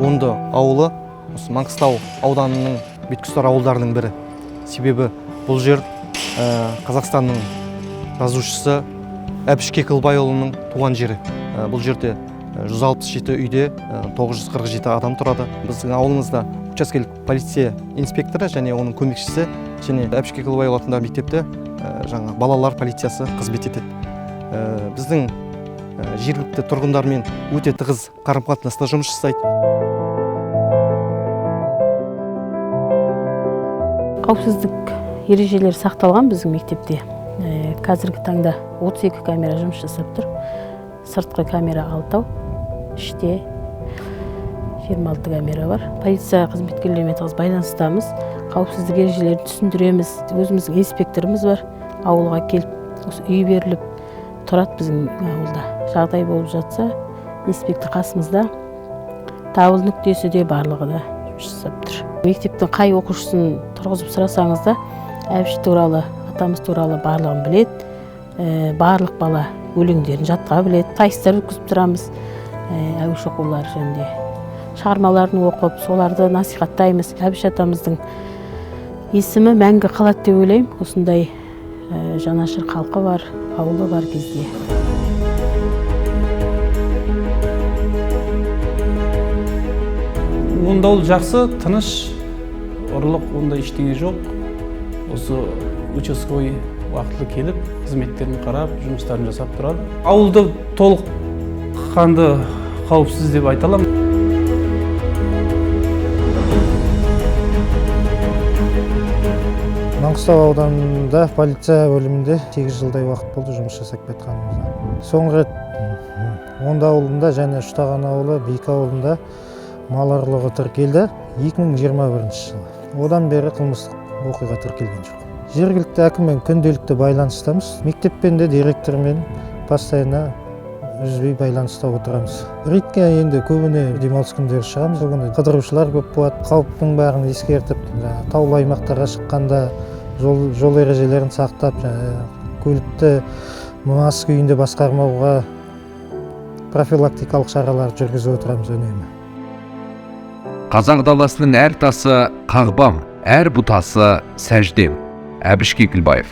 Онды ауылы осы Маңғыстау ауданының беткеұстар ауылдарының бірі. Себебі бұл жер Қазақстанның жазушысы Әбіш Кекілбайұлының туған жері. Бұл жерде 167 үйде 947 адам тұрады. Біздің ауылымызда учаскелік полиция инспекторы және оның көмекшісі және Әбіш Кекілбайұлы атындағы мектепте жаңа балалар полициясы қызмет етеді. Біздің жергілікті тұрғындармен өте тығыз қарым-қатынаста жұмыс жасайды. Қауіпсіздік ережелері сақталған біздің мектепте. Қазіргі таңда 32 камера жұмыс жасап тұр. Сыртқы камера 6, іште 26 камера бар. Полиция қызметкерлерімен тығыз байланыстамыз, қауіпсіздік ережелерін түсіндіреміз. Өзіміздің инспекторымыз бар, ауылға келіп осы үй беріліп тұрады біздің ауылда. Жағдай болып жатса, инспектор қасымызда, дабыл нүктесі де барлығы да жұмыс жасап тұр. Мектептің қай оқушысын тұрғызып сұрасаңыз да, Әбіш туралы, атамыз туралы барлығын біледі. Барлық бала өлеңдерін жатқа біледі. Сайыстар өткізіп тұрамыз, Әбіш оқулары жөнінде шығармаларын оқып, соларды насихаттаймыз. Әбіш атамыздың есімі мәңгі қалады деп ойлаймын. Осындай жанашыр халқы бар, ауылы бар кезде. Онда ол жақсы, тыныш, ұрлық ондай ештеңе жоқ. Осы участковый уақытылы келіп, қызметтерін қарап, жұмыстарын жасап тұрады. Ауылды толыққанды қауіпсіз деп айта аламын. Маңғыстау ауданында полиция бөлімінде 8 жылдай уақыт болды жұмыс жасап кеткенімізге. Соңғы рет Онды ауылында және Үштаған ауылы, Бейкі ауылында мал ұрлығы тіркелді 2021 жылы. Одан бері қылмыстық оқиға тіркелген жоқ. Жергілікті әкіммен күнделікті байланыстамыз. Мектеппен де директормен постоянно үзбей байланыста отырамыз. Рейдке енді көбіне демалыс күндері шығамыз. Бүгін қыдырушылар көп болады. Қауіптің бәрін ескертіп, жаңағы таулы аймақтарға шыққанда жол ережелерін сақтап, жаңағы көлікті мас күйінде басқармауға профилактикалық шаралар жүргізіп отырамыз үнемі. Қазақ даласының әр тасы қағбам, әр бұтасы сәждем. Әбіш Кекілбаев.